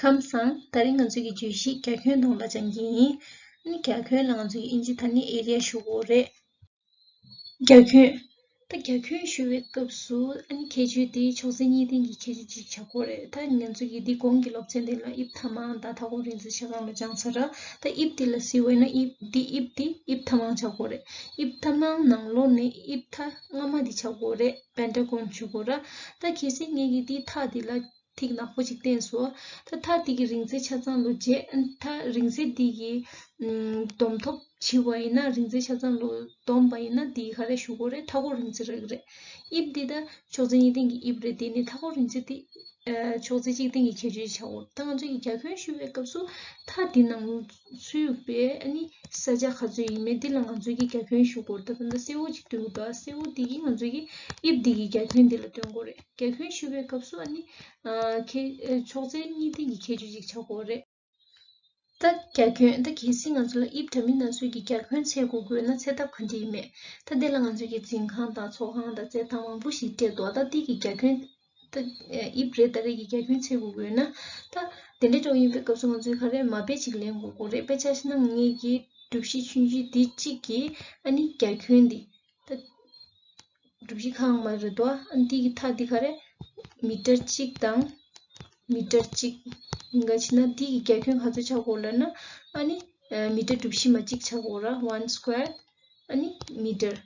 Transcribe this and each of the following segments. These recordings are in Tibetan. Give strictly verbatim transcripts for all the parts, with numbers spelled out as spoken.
ཁམས་བཟང་། ད་རིང་ང་ཚོའི་གི་བརྗོད་གཞི་རྒྱ་ཁྱོན་ཐོག་ལ་སྦྱང་གི་ཡིན། ཨ་ནི་རྒྱ་ཁྱོན་ལ་ང་ཚོའི་གི་ཨིན་ཇི་ཐ་སྙད་area ཞུ་དགོས་རེད། རྒྱ་ཁྱོན། ད་རྒྱ་ཁྱོན་ཞུ་བའི་སྐབས་སུ་ཨ་ནི་ཁྱད་ཆོས་དེ་ཕྱོགས་ཚད་གཉིས་ལྡན་གྱི་ཁྱད་ཆོས་ཅིག་ཆགས་ཀྱི་ཡོད་རེད། ད་ང་ཚོ་གིས་འདི་གོང་གི་སློབ་ཚན་དེ་ལ་དབྱིབས་ཐ་མང་དང་མཐའ་འཁོར་རིང་ཚད་ཆ་ཚང་ལ་སྦྱངས་ཚར་ར། ད་དབྱིབས་དེ་ལ་གཟིགས་པ་ཡིན་ན་དབྱིབས་འདི་དབྱིབས་འདི་དབྱིབས་ཐ་མང་ཆགས་ཀྱི་ཡོད་རེད། དབྱིབས་ཐ་མང་ནང་ལོགས་ནས་དབྱིབས་མཐའ་སྔ་མ་འདི་ཆགས་ཀྱི་ཡོད་རེད། པེན་ཊ་གོན་ཞུ་གི་ཡོད་ར། ད་གལ་སྲིད་ངས་ཀྱིས་འདི་མཐའ་འདི་ལ་ཐིག་ནག་པོ་ཅིག་བསྟན་སོང་། ད་མཐའ་འདི་གི་རིང་ཚད་ཆ་ཚང་ལོ་བརྒྱད། མཐའ་རིང་ཚད་འདི་གི་ཨམ་བསྡོམས་ཐོབ་བྱས་པ་ཡིན་ན། རིང་ཚད་ཆ་ཚང་ལོ་བསྡོམས་པ་ཡིན་ན་འདི་ག་རེ་ཞུ་དགོས་རེད། མཐའ་འཁོར་རིང་ཚད་རག་གི་རེད། དབྱིབས་འདི་ད་ཕྱོགས་ཚད་གཉིས་ལྡན་གྱི་དབྱིབས་རེད། དེ་ནས་མཐའ་འཁོར་རིང་ཚད་དེ་ཨ་ཕྱོགས་ཚད་གཅིག་ལྡན་གྱི་ཁྱད་ཆོས་ཆགས་ཀྱི་ཡོད། ད་ང་ཚོ་གིས་རྒྱ་ཁྱོན་ཞུ་བའི་སྐབས་སུ་མཐའ་འདི་ནང་ཚུད་པའི་ཨ་ནི་ས་ཆ་ག་ཚོད་ཡིན་མིན་འདི་ལ་ང་ཚོ་གིས་རྒྱ་ཁྱོན་ཞུ་དགོས་རེད། ད་ད་ལྟ་སེར་པོ་ཅིག་སྟོན་གྱི་འདུག་སེར་པོ་འདི་གིས་ང་ཚོ་གི་དབྱིབས་འདི་གི་རྒྱ་ཁྱོན་འདི་ལ་སྟོན་དགོས་རེད། རྒྱ་ཁྱོན་ཞུ་བའི་སྐབས་སུ་ཨ་ནི་ཨ་ཁྱད་ཨ་ཕྱོགས་ཚད་གཉིས་ལྡན་གྱི་ཁྱད་ཆོས་ཅིག་ཆགས་ཀྱི་ཡོད་རེད། ད་རྒྱ་ཁྱོན། ད་གལ་སྲིད་ང་ཚོ་ལ་དབྱིབས་འདྲ་མིན་སྣ་ཚོགས་ཀྱི་རྒྱ་ཁྱོན་འཚོལ་དགོས་དགོས་ན་འཚོལ་ཐབས་ག་འདྲ་ཡིན་མིན། ད་འདི་ལ་ང་ཚོ་གིས་འཛིན་ཁང་དང་ཚོགས་ཁང་དང་རྩེད་ཐང་མང་པོ་ཞིག་སྤྲད་འདུག་ད་འདི་གི་རྒྱ་ཁྱོན། ད་དབྱིབས་རེ་ད་རེ་གི་རྒྱ་ཁྱོན་འཚོལ་དགོས་དགོས་ན། ད་དེ་འདྲ་འདྲ་བོ་ཡིན་པའི་སྐབས་སུ་ང་ཚོས་ག་རེ་མ་དཔེ་ཅིག་ལེན་དགོས་དགོས་རེད། དཔེ་ཆ་བཞག་ན་ངེད་ཀྱིས་གྲུ་བཞི་ཆུང་ཆུང་འདི་གཅིག་གི་ཨ་ནི་རྒྱ་ཁྱོན་འདི། ད་གྲུ་བཞི་ཁ་ལྔ་མ་རེད་དོ། ཨ་ནི་འདི་གི་མཐའ་འདི་ག་རེ། མི་ཊར་གཅིག་དང་མི་ཊར་གཅིག་ཡིན་ག་ཕྱིན་ན། འདི་གི་རྒྱ་ཁྱོན་ག་ཚོད་ཆགས་ཀྱི་ཡོད་ལབ་ན། ཨ་ནི་མི་ཊར་གྲུ་བཞི་མ་གཅིག་ཆགས་ཀྱི་ཡོད་ར། One square ཨ་ནི་མི་ཊར།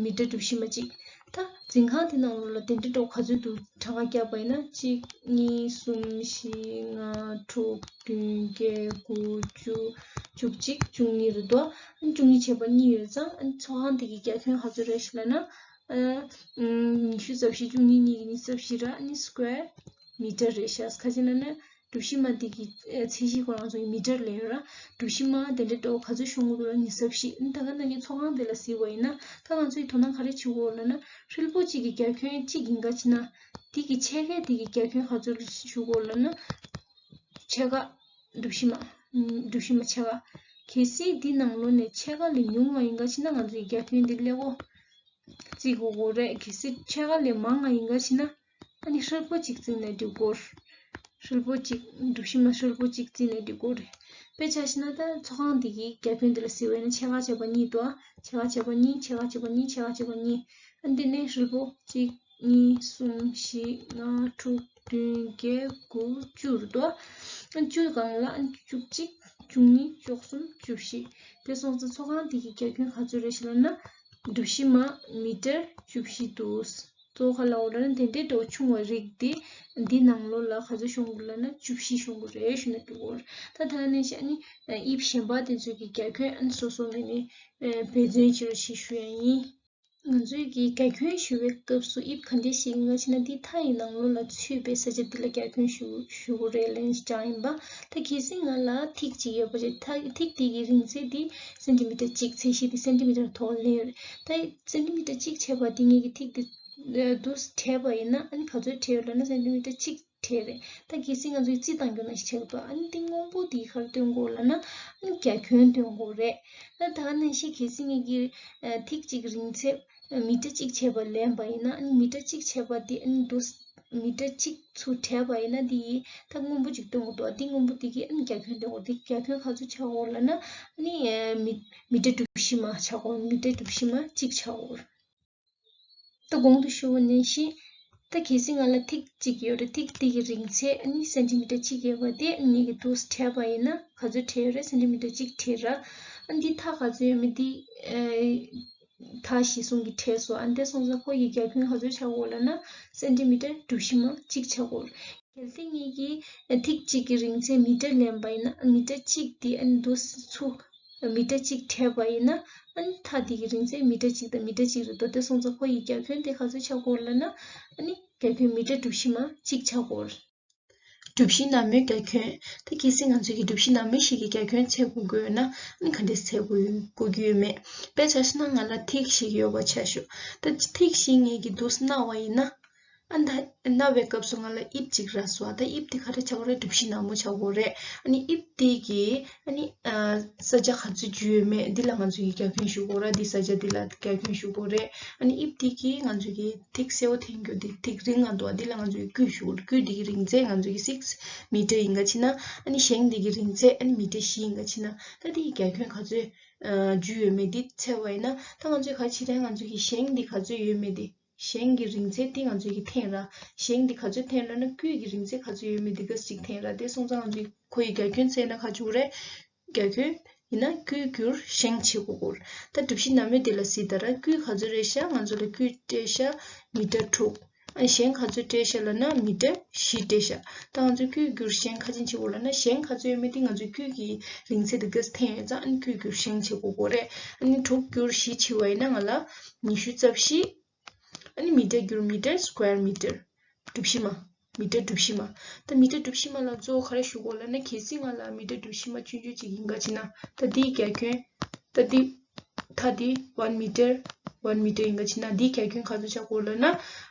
མི་ཊར་གྲུ་བཞི་མ་གཅིག་ད་འཛིན་ཁང་དེ་ནང་ལོགས་ལ་དེ་འདྲ་འདྲ་བོ་ག་ཚོད་འདུག་གྲངས་ཀ་བརྒྱབ་པ་ཡིན་ན། གཅིག་གཉིས། གསུམ། བཞི། ལྔ། དྲུག་བདུན། བརྒྱད། དགུ། བཅུ། བཅུ་གཅིག་བཅུ་གཉིས་རེད་དོ། ཨ་ནི་བཅུ་གཉིས་བྱས་པ་གཉིས་ཡོད་ཙང་། ཨ་ནི་ཚོགས་ཁང་དེ་གི་རྒྱ་ཁྱོན་ག་ཚོད་རེད་ཞེས་ལབ་ན། ཨ་ཉི་ཤུ་རྩ་བཞི། བཅུ་གཉིས་གཉིས་ཀྱི་ཉི་ཤུ་རྩ་བཞི་ར། ཨ་ནི་སི་ཀོ་ཡར་མི་ཊར་རེད་ཤག་ག་ཅི་ལབ་ན། གྲུ་བཞི་མ་དེ་གི་ཨ་ཚད་གཞི་ཁོ་རང་ཚོ་གི་མི་ཊར་ལབ་ཡོད་ར། གྲུ་བཞི་མ་དེ་འདྲ་འདྲ་བོ་ག་ཚོད་ཤོང་གི་འདུག་ལབ་ན་ཉི་ཤུ་རྩ་བཞི། ཨ་ནི་ད་ག་ནང་བཞིན་ཚོགས་ཁང་དེ་ལ་གཟིགས་པ་ཡིན་ན། ད་ང་ཚོས་དོ་སྣང་ག་རེ་བྱེད་དགོས་ལབ་ན། ཧྲིལ་པོ་གཅིག་གི་རྒྱ་ཁྱོན་གཅིག་ཡིན་ག་ཕྱིན་ན། དེ་གི་ཕྱེད་ཀ་དེ་གི་རྒྱ་ཁྱོན་ག་ཚོད་ཞུ་དགོས་ལབ་ན། ཕྱེད་ཀ། གྲུ་བཞི་མ། གྲུ་བཞི་མ་ཕྱེད་ཀ། གལ་སྲིད་འདི་ནང་ལོགས་ནས་ཕྱེད་ཀ་ལས་ཉུང་བ་ཡིན་ག་ཕྱིན་ན། ང་ཚོའི་རྒྱ་ཁྱོན་འདི་ཀླད་ཀོར་བརྩི་དགོས་ཀྱི་རེད། གལ་སྲིད་ཕྱེད་ཀ་ལས་མང་བ་ཡིན་ག་ཕྱིན་ན། ཨ་ནི་ཧྲིལ་པོ་གཅིག་བརྩིས་ནས་འགྲིག་གི་རེད། ཧྲིལ་པོ་གཅིག་གྲུ་བཞི་མ་ཧྲིལ་པོ་གཅིག་བརྩིས་ནས་འགྲིག་གི་རེད། དཔེ་ཆ་བཞག་ན་ད་ཚོགས་ཁང་འདི་གི་རྒྱ་ཁྱོན་འདི་ལ་གཟིགས་པ་ཡིན་ན། ཕྱེད་ཀ་བྱས་པ་གཉིས་འདུག་ཨ། ཕྱེད་ཀ་བྱས་པ་གཉིས། ཕྱེད་ཀ་བྱས་པ་གཉིས། ཕྱེད་ཀ་བྱས་པ་གཉིས། ཨ་འདི་ནས་ཧྲིལ་པོ་གཅིག་གཉིས། གསུམ། བཞི། ལྔ། དྲུག་བདུན། བརྒྱད། དགུ། བཅུ་རེད་དོ། ཨ་བཅུ་སྒང་ལ་ཨ་བཅུ་གཅིག་བཅུ་གཉིས། བཅུ་གསུམ། བཅུ་བཞི། དེ་སོང་ཙང་ཚོགས་ཁང་འདི་གི་རྒྱ་ཁྱོན་ག་ཚོད་རེད་ཞེས་ལབ་ན། གྲུ་བཞི་མ་མི་ཊར་བཅུ་བཞི་འདུག་གཙོ་བོ་ག་ལབ་དགོས་ལབ་ན། དེ་འདྲའི་འདྲ་བོ་ཆུང་བ་རིགས་དེ་འདི་ནང་ལོགས་ལ་ག་ཚོད་ཤོང་གི་ལབ་ན། བཅུ་བཞི་ཤོང་གི་རེད་ཞུ་ན་འགྲིག་གི་རེད། ད་ད་ནས་བཤད་ནི་དབྱིབས་གཞན་པ་དེ་ཚོ་གི་རྒྱ་ཁྱོན་ཨ་ནི་སོ་སོ་ངོས་ནས་འབད་བརྩོན་བྱེད་རོགས་ཞེས་ཞུ་ཡ་ཡིན། ང་ཚོས་ཀྱིས་རྒྱ་ཁྱོན་ཞུ་བའི་སྐབས་སུ་དབྱིབས་ག་འདྲ་ཞིག་ཡིན་ག་ཕྱིན་ན། འདི་མཐའ་ཡི་ནང་ལོགས་ལ་ཚུད་པའི་ས་ཆ་འདི་ལ་རྒྱ་ཁྱོན་ཞུ་ཞུ་དགོས་རེད་ལབ་ནས་སྦྱངས་ཡིན་པ། ད་གལ་སྲིད་ང་ལ་ཐིག་ཅིག་ཡོད་པ་རེད། ད་ཐིག་འདི་གི་རིང་ཚད་འདི་སེན་ཊི་མི་ཊར་གཅིག་ཚད་གཞི་འདི་སེན་ཊི་མི་ཊར་ཐོག་ལེན་ཡོད་རེད། ད་སེན་ཊི་མི་ཊར་གཅིག་བྱས་པ་འདི་ངེད་ཀྱིས་ཐིག་འདི་འདུག་སེ་བྲིས་པ་ཡིན་ན། ཨ་ནི་ག་ཚོད་བྲིས་ཡོད་ལབ་ན། སེན་ཊི་མི་ཊར་གཅིག་བྲིས་རེད། ད་གལ་སྲིད་ང་ཚོས་རྩིས་བཏང་རྒྱུ་ནང་བཞིན་ཆགས་འདུག་ཨ་ནི་འདི་སྔོན་པོ་འདི་ག་རེ་སྟོན་དགོས་ལབ་ན། ཨ་ནི་རྒྱ་ཁྱོན་སྟོན་དགོས་རེད། ད་ད་ག་ནང་བཞིན་གལ་སྲིད་ངེད་ཀྱིས་ཨ་ཐིག་གཅིག་རིང་ཚད་མི་ཊར་གཅིག་བྱས་པ་ལེན་པ་ཡིན་ན། ཨ་ནི་མི་ཊར་གཅིག་བྱས་པ་འདི་ཨ་ནི་འདུག་སེ་མི་ཊར་གཅིག་ཚུར་བྲིས་པ་ཡིན་ན། འདི་ཡིས་ད་སྔོན་པོ་གཅིག་སྟོན་དགོས་འདུག་འདི་སྔོན་པོ་འདི་གིས་ཨ་ནི་རྒྱ་ཁྱོན་སྟོན་དགོས། འདི་རྒྱ་ཁྱོན་ག་ཚོད་ཆགས་ཀྱི་ཡོད་ལབ་ན། ཨ་ནི་ཨ་མི་མི་ཊར་གྲུ་བཞི་མ་ཆགས་ཀྱི་ཡོད། མི་ཊར་གྲུ་བཞི་མ་གཅིག་ཆགས་ཀྱི་ཡོད། ད་གོང་དུ་ཞུས་པ་ནང་བཞིན། ད་གལ་སྲིད་ང་ལ་ཐིག་གཅིག་ཡོད་རེད། ཐིག་དེ་གི་རིང་ཚད་ཨ་ནི་སེན་ཊི་མི་ཊར་གཅིག་ཡོད་པ་དེ་ཨ་ནི་ངེད་ཀྱིས་འདུག་སེ་བྲིས་པ་ཡིན་ན། ག་ཚོད་བྲིས་ཡོད་རེད། སེན་ཊི་མི་ཊར་གཅིག་བྲིས་ར། ཨ་འདི་མཐའ་ག་ཚོད་ཡོད་མེད་འདི་ཨ་མཐའ་གཞི་བཟུང་གིས་བྲིས་སོང་། ཨ་འདི་སོང་ཙང་ཁོ་ཡི་རྒྱ་ཁྱོན་ག་ཚོད་ཆགས་ཀྱི་ཡོད་ལབ་ན། སེན་ཊི་མི་ཊར་གྲུ་བཞི་མ་གཅིག་ཆགས་ཀྱི་ཡོད། གལ་སྲིད་ངེད་ཀྱིས་ཐིག་གཅིག་གི་རིང་ཚད་མི་ཊར་ལེན་པ་ཡིན་ན། མི་ཊར་གཅིག་དེ་ཨ་ནི་འདུག་སེ་ཚུར་མི་ཊར་གཅིག་བྲིས་པ་ཡིན་ན། ཨ་ནི་མཐའ་དེ་གི་རིང་ཚད་མི་ཊར་གཅིག་དང་མི་ཊར་གཅིག་རེད་དོ། དེ་སོང་ཙང་ཁོ་ཡི་རྒྱ་ཁྱོན་དེ་ག་ཚོད་ཆགས་ཀྱི་ཡོད་ལབ་ན། ཨ་ནི་རྒྱ་ཁྱོན་མི་ཊར་གྲུ་བཞི་མ་གཅིག་ཆགས་ཀྱི་ཡོད། གྲུ་བཞི་ནར་མོའི་རྒྱ་ཁྱོན། ད་གལ་སྲིད་ང་ཚོས་ཀྱིས་གྲུ་བཞི་ནར་མོ་ཞིག་གི་རྒྱ་ཁྱོན་འཚོལ་དགོས་ཀྱི་ཡོད་ན། ཨ་ནི་ག་འདྲས་འཚོལ་དགོས་ཡོད་དགོས་ཀྱི་ཡོད་མེད། དཔེ་ཆ་བཞག་ན་ང་ལ་ཐིག་ཞིག་ཡོད་པ་ཆ་བཞག་ད་ཐིག་ཞིག་ངེད་ཀྱིས་འདུག་སེ་མནར་བ་ཡིན་ན། ཨ་ད་ན་བའི་སྐབས་སུ་ང་ལ་དབྱིབས་གཅིག་རག་སོང་། ད་དབྱིབས་དེ་ག་རེ་ཆགས་ཀྱི་རེད། གྲུ་བཞི་ནག་མོ་ཆགས་ཀྱི་རེད། ཨ་ནི་དབྱིབས་དེ་གི་ཨ་ནི་ས་ཆ་ག་ཚོད་འཇུ་ཡོད་མེད་འདི་ལ་ང་ཚོས་ཀྱི་རྒྱ་ཁྱོན་ཞུ་དགོས་ར། འདི་ས་ཆ་འདི་ལ་རྒྱ་ཁྱོན་ཞུ་དགོས་རེད། ཨ་ནི་དབྱིབས་དེ་གི་ང་ཚོས་ཀྱི་ཐིག་སེར་པོ་འཐེན་རྒྱུ་འདི་ཐིག་རིང་ང་འདུག་འདི་ལ་ང་ཚོས་ཀྱི་ཀུན་ཞུ་དགོས། ཀུན་འདི་གི་རིང་ཚད་ང་ཚོས་ཀྱི་six meter ཡིན་ག་ཕྱིན་ན། ཨ་ནི་ཞེང་འདི་གི་རིང་ཚད་ཨ་ནི་མི་ཊར་བཞི་ཡིན་ག་ཕྱིན་ན། ད་འདི་ཡི་རྒྱ་ཁྱོན་ག་ཚོད་འཇུ་ཡོད་མེད་འདི་འཚོལ་བ་ཡིན་ན། ད་ང་ཚོས་ག་ཅི་རེད། ང་ཚོས་ཀྱི་ཞེང་འདི་ག་ཚོད་ཡོད་མེད་འདི། ཞེང་གི་རིང་ཚད་དེ་ང་ཚོས་ཀྱི་འཐེན་ར། ཞེང་འདི་ག་ཚོད་འཐེན་ལབ་ན་ཀུན་གྱི་རིང་ཚད་ག་ཚོད་ཡོད་མེད་འདི་ག་ཅིག་འཐེན་ར། དེ་སོང་ཙང་ང་ཚོས་ཁོ་ཡི་རྒྱ་ཁྱོན་བཙལ་ན་ག་ཅིག་རེད། རྒྱ་ཁྱོན་ཡིན་ན་ཀུན་བསྒྱུར་ཞེང་བྱེད་དགོས་ཀྱི་རེད། ད་གྲུ་བཞི་ནག་མོ་དེ་ལ་གཟིགས་ད་ར། ཀུན་ག་ཚོད་རེད་ཤག་ང་ཚོ་ལ་ཀུན་སྤྲད་ཤག་མི་ཊར་དྲུག་ཨ་ཞེང་ག་ཚོད་སྤྲད་ཤག་ལབ་ན་མི་ཊར་བཞི་སྤྲད་ཤག་ད་ང་ཚོས་ཀུན་བསྒྱུར་ཞེང་ག་ཅིག་བྱེད་དགོས་ལབ་ན། ཞེང་ག་ཚོད་ཡོད་མེད་དེ་ང་ཚོས་ཀུན་གྱི་རིང་ཚད་དེ་ག་ཅིག་འཐེན་ཡོད་ཙང་ཨ་ནི་ཀུན་བསྒྱུར་ཞེང་བྱེད་དགོས་ཀྱི་རེད། ཨ་ནི་དྲུག་བསྒྱུར་བཞི་བྱས་པ་ཡིན་ན་ང་ལ་ཉི་ཤུ་རྩ་བཞི། ཨ་ནི་མི་ཊར་བསྒྱུར་མི་ཊར་square meter གྲུ་བཞི་མ། མི་ཊར་གྲུ་བཞི་མ། ད་མི་ཊར་གྲུ་བཞི་མ་ལ་གཙོ་བོ་ག་རེ་ཞུ་དགོས་ལབ་ན། གལ་སྲིད་ང་ལ་མི་ཊར་གྲུ་བཞི་མ་ཆུང་ཆུང་ཅིག་ཡིན་ག་ཕྱིན་ན། ད་འདིའི་རྒྱ་ཁྱོན། ད་འདི། ད་འདི་one meter one meter ཡིན་ག་ཕྱིན་ན། འདིའི་རྒྱ་ཁྱོན་ག་ཚོད་ཆགས་ཀྱི་ཡོད་ལབ་ན།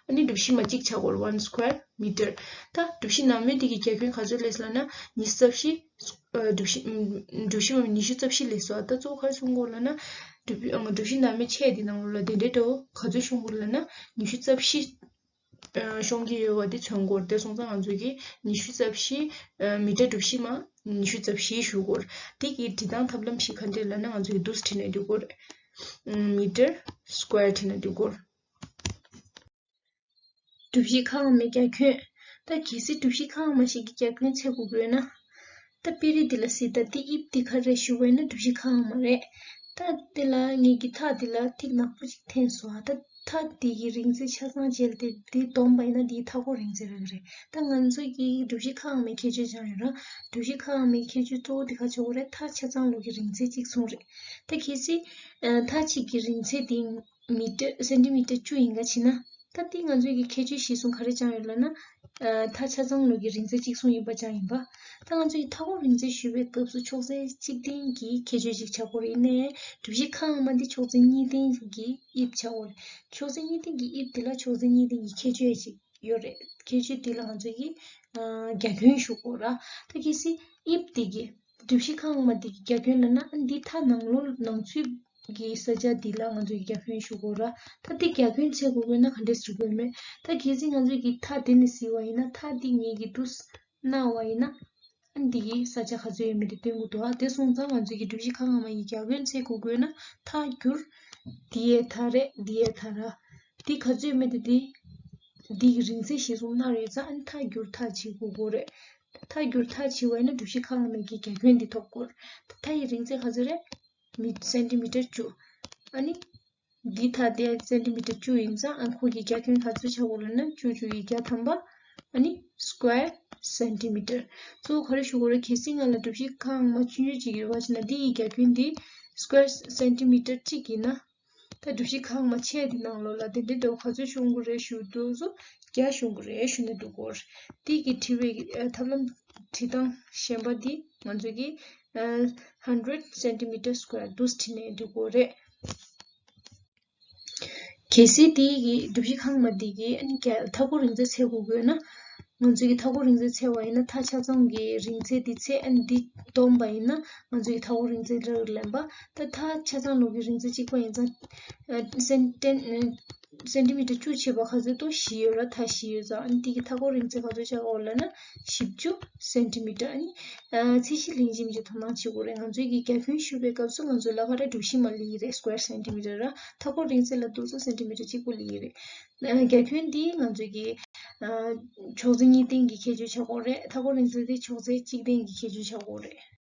ཨ་ནི་གྲུ་བཞི་མ་གཅིག་ཆགས་ཀྱི་ཡོད་རེད། one square meter། ད་གྲུ་བཞི་ནག་མོ་འདི་གི་རྒྱ་ཁྱོན་ག་ཚོད་སླེབས་ལབ་ན། ཉི་ཤུ་རྩ་བཞི། ཨ་གྲུ་བཞི། ཨམ་གྲུ་བཞི་མ་ཉི་ཤུ་རྩ་བཞི་སླེབས་སོང་། ད་གཙོ་བོ་ག་རེ་གསུང་གི་ཡོད་ལབ་ན། གྲུ་བཞི། ཨ་གྲུ་བཞི་ནག་མོ་ཆེ་འདི་ནང་ལོགས་ལ་དེ་འདྲའི་འདྲ་བོ་ག་ཚོད་ཤོང་གི་ཡོད་ལབ་ན། ཉི་ཤུ་རྩ་བཞི་ཨ་ཤོང་གི་ཡོད་པ་དེ་མཚོན་གྱི་ཡོད་རེད། དེ་སོང་ཙང་ང་ཚོས་ཀྱི་ཉི་ཤུ་རྩ་བཞི། ཨ་མི་ཊར་གྲུ་བཞི་མ་ཉི་ཤུ་རྩ་བཞི་ཞུ་གི་ཡོད་རེད། དེ་གི་འབྲི་སྟངས་ཐབས་ལམ་ཞིག་ག་འདྲས་ལབ་ན། ང་ཚོས་ཀྱི་འདུག་སེ་བྲིས་ནས་འགྲིག་གི་ཡོད་རེད། ཨམ་མི་ཊར་སི་ཀོ་ཡར་བྲིས་ནས་འགྲིག་གི་ཡོད་རེད། གྲུ་བཞི་ཁ་དབང་མའི་རྒྱ་ཁྱོན། ད་གལ་སྲིད་གྲུ་བཞི་ཁ་དབང་མ་ཞིག་གི་རྒྱ་ཁྱོན་འཚོལ་དགོས་དགོས་ན། ད་དཔེ་རིས་འདི་ལ་གཟིགས་ད། འདི་དབྱིབས་འདི་ག་རེ་ཞུ་བ་ཡིན་ན་གྲུ་བཞི་ཁ་དབང་མ་རེད། ད་འདི་ལ་ངེད་ཀྱི་མཐའ་འདི་ལ་ཐིག་ནག་པོ་ཅིག་འཐེན་སོང་། ད་མཐའ་འདི་གི་རིང་ཚད་ཆ་ཚང་བྱས་ཏེ་འདི་བསྡོམས་པ་ཡིན་ན་འདིའི་མཐའ་འཁོར་རིང་ཚད་རག་གི་རེད། ད་ང་ཚོས་ཀྱི་གྲུ་བཞི་ཁ་དབང་མའི་ཁྱད་ཆོས་སྦྱངས་ཡོད་ར། གྲུ་བཞི་ཁ་དབང་མའི་ཁྱད་ཆོས་གཙོ་བོ་འདི་ག་ཆགས་ཀྱི་རེད། མཐའ་ཆ་ཚང་ལོགས་ཀྱི་རིང་ཚད་གཅིག་མཚུངས་རེད། ད་གལ་སྲིད་ཨ་མཐའ་གཅིག་གི་རིང་ཚད་འདི་མི་ཊར་སེན་ཊི་མི་ཊར་བཅུ་ཡིན་ག་ཕྱིན་ན། ད་འདི་ང་ཚོས་ཀྱི་ཁྱད་ཆོས་གཞིར་བཟུང་ག་རེ་སྦྱངས་ཡོད་ལབ་ན། ཨ་མཐའ་ཆ་ཚང་ལོགས་ཀྱི་རིང་ཚད་གཅིག་མཚུངས་ཡིན་པ་སྦྱངས་ཡིན་པ། ད་ང་ཚོས་ཀྱི་མཐའ་འཁོར་རིང་ཚད་ཞུ་བའི་སྐབས་སུ་ཕྱོགས་ཚད་གཅིག་སྟེང་གི་ཁྱད་ཆོས་ཅིག་ཆགས་ཀྱི་རེད། ཡིན་ནའི་གྲུ་བཞི་ཁ་དབང་མ་འདི་ཕྱོགས་ཚད་གཉིས་སྟེང་གི་དབྱིབས་ཆགས་ཀྱི་རེད། ཕྱོགས་ཚད་གཉིས་སྟེང་གི་དབྱིབས་འདི་ལ་ཕྱོགས་ཚད་གཉིས་སྟེང་གི་ཁྱད་ཆོས་ཅིག་ཡོད་རེད། ཁྱད་ཆོས་འདི་ལ་ང་ཚོས་ཀྱི་ཨ་རྒྱ་ཁྱོན་ཞུ་དགོས་ར། ད་གལ་སྲིད་དབྱིབས་འདི་གི་གྲུ་བཞི་ཁ་དབང་མ་འདི་གི་རྒྱ་ཁྱོན་ལབ་ན། ཨ་འདི་མཐའ་ནང་ལོགས་ནང་ཚུད་ཀྱི་ས་ཆ་འདི་ལ་ང་ཚོས་ཀྱི་རྒྱ་ཁྱོན་ཞུ་དགོས་ར། ད་འདི་རྒྱ་ཁྱོན་འཚོལ་དགོས་དགོས་ན་ག་འདྲས་ཞུ་དགོས་མེད། ད་གལ་སྲིད་ང་ཚོས་ཀྱི་མཐའ་འདི་ནས་གཟིགས་པ་ཡིན་ན། མཐའ་འདི་ངེད་ཀྱི་འདུག་སེ་ན་བ་ཡིན་ན། ཨ་འདི་གི་ས་ཆ་ག་ཚོད་ཡོད་མེད་དེ་སྟོན་གྱི་འདུག་ཨ་དེ་སོང་ཙང་ང་ཚོས་ཀྱི་གྲུ་བཞི་ཁ་དབང་མ་ཡི་རྒྱ་ཁྱོན་འཚོལ་དགོས་དགོས་ན། མཐའ་བསྒྱུར་འདི་ཡའི་མཐའ་རེད། འདི་ཡའི་མཐའ་ར། འདི་ག་ཚོད་ཡོད་མེད་དེ་འདི། འདི་གི་རིང་ཚད་གཞིར་བཟུང་ན་རེད་ཙང་། ཨ་ནི་མཐའ་བསྒྱུར་མཐའ་བྱེད་དགོས་དགོས་རེད། མཐའ་བསྒྱུར་མཐའ་བྱེད་པ་ཡིན་ན་གྲུ་བཞི་ཁ་དབང་མའི་གི་རྒྱ་ཁྱོན་འདི་ཐོབ་དགོས་རེད། མཐའ་ཡི་རིང་ཚད་ག་ཚོད་རེད། མི་སེན་ཊི་མི་ཊར་བཅུ། ཨ་ནི། འདི་མཐའ་དེ་སེན་ཊི་མི་ཊར་བཅུ་ཡིན་ཙང་། ཨ་ཁོ་གི་རྒྱ་ཁྱོན་ག་ཚོད་ཆགས་ཀྱི་ཡོད་ལབ་ན། བཅུ་བཅུ་ཡི་བརྒྱ་ཐམ་པ། ཨ་ནི་སི་ཀོ་ཡར་སེན་ཊི་མི་ཊར། གཙོ་བོ་ག་རེ་ཞུ་དགོས་རེད། གལ་སྲིད་ང་ལ་གྲུ་བཞི་ཁ་དབང་མ་ཆུང་ཆུང་ཅིག་ཡོད་པ་ཕྱིན་ན། འདི་ཡི་རྒྱ་ཁྱོན་འདི་སི་ཀོ་ཡར་སེན་ཊི་མི་ཊར་གཅིག་ཡིན་ན། ད་གྲུ་བཞི་ཁ་དབང་མ་ཆེ་འདི་ནང་ལོགས་ལ་དེ་འདྲའི་འདྲ་བོ་ག་ཚོད་ཤོང་གི་རེད་ཞུ་དུས་སུ། བརྒྱ་ཤོང་གི་རེད་ཞུ་ནས་འགྲོ་གི་ཡོད་རེད། འདི་གི་བྲི་བའི་ཨ་ཐབས་ལམ་བྲི་སྟངས་གཞན་པ་འདི་ང་ཚོས་ཀྱི་ཨ་hundred centimeter square འདུག་སེ་བྲིས་ནས་འགྲོ་གི་ཡོད་རེད། གལ་སྲིད་དེ་གི་གྲུ་བཞི་ཁ་དབང་མ་དེ་གི་ཨ་ནི་རྒྱ་མཐའ་འཁོར་རིང་ཚད་འཚོལ་དགོས་དགོས་ན། ང་ཚོས་ཀྱི་མཐའ་འཁོར་རིང་ཚད་འཚོལ་བ་ཡིན་ན། མཐའ་ཆ་ཚང་གི་རིང་ཚད་དེ་འཚོལ། ཨ་ནི་འདི་བསྡོམས་པ་ཡིན་ན་ང་ཚོས་ཀྱི་མཐའ་འཁོར་རིང་ཚད་རག་ལབ་པ། ད་མཐའ་ཆ་ཚང་ལོགས་ཀྱི་རིང་ཚད་གཅིག་པ་ཡིན་ཙང་། ཨ་སེན་ཊི་སེན་ཊི་མི་ཊར་བཅུ་བྱས་པ་ག་ཚོད་འདུག་བཞི་ཡོད་ར། མཐའ་བཞི་ཡོད་ཙང་། ཨ་ནི་དེ་གི་མཐའ་འཁོར་རིང་ཚད་ག་ཚོད་ཆགས་ཀྱི་ཡོད་ལབ་ན། བཞི་བཅུ་སེན་ཊི་མི་ཊར། ཨ་ནི་ཨ་ཚད་གཞི་ལེན་བཞིན་གྱི་དོ་སྣང་བྱེད་དགོས་རེད། ང་ཚོས་ཀྱི་རྒྱ་ཁྱོན་ཞུ་བའི་སྐབས་སུ་ང་ཚོས་ལ་ཁ་ར་གྲུ་བཞི་མ་ལེན་གྱི་རེད། square centimeter ར། མཐའ་འཁོར་རིང་ཚད་ལ་དུས་ཚོད་སེན་ཊི་མི་ཊར་གཅིག་པོ་ལེན་གྱི་རེད། ཨ་རྒྱ་ཁྱོན་འདི་ང་ཚོས་ཀྱི་ཨ་ཕྱོགས་ཚད་གཉིས་སྟེང་གི་ཁྱད་ཆོས་ཆགས་ཀྱི་ཡོད་རེད། མཐའ་འཁོར་རིང་ཚད་དེ་ཕྱོགས་ཚད་གཅིག་སྟེང་གི་ཁྱད་ཆོས་ཆགས་ཀྱི་ཡོད་རེད།